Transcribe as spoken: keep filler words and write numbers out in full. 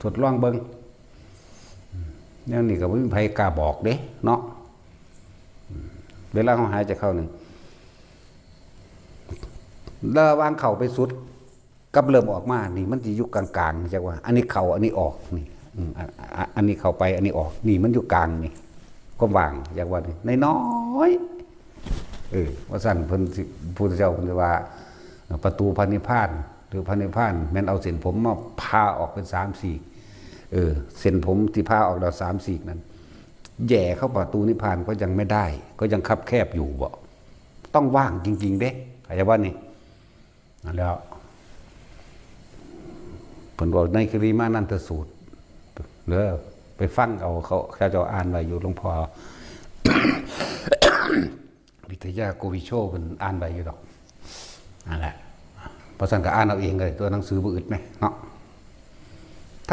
ทดลองเบิ่ง แนวนี้ก็บ่มีไผกล้าบอกเด้เนาะ เวลาเฮาหายใจเข้านี่ ระหว่างเข้าไปสุด กับเริ่มออกมานี่ มันสิอยู่กลางๆ จักว่า อันนี้เข้า อันนี้ออกนี่ อืม อ่ะ อ่ะ อันนี้เข้าไป อันนี้ออก นี่มันอยู่กลางนี่ ความว่าง จักว่านี่ น้อยๆ เออ ว่าซั่น เพิ่นสิ พุทธเจ้าเพิ่นสิว่า ประตูพระนิพพาน หรือพระนิพพาน แม่นเอาเส้นผมมาผ่าออกเป็นสามซีก เออ เส้นผมที่ผ่าออกแล้วสามซีกนั้น แหย่เข้าประตูนิพพานก็ยังไม่ได้ ก็ยังคับแคบอยู่บ่ ต้องว่างจริงๆ เด้ เข้าใจบ่นี่ นั่นแล้ว เพิ่นบอกในกริมานันทสูตร เด้อ ไปฟังเอา เขา เขาเจ้าอ่านไว้อยู่ หลวงพ่อ วิทยาโกวิโช เพิ่นอ่านไว้อยู่ดอก นั่นแหละ เพราะฉะนั้นก็อ่านเอาเองเลย ตัวหนังสือบ่อึดแหมเนาะ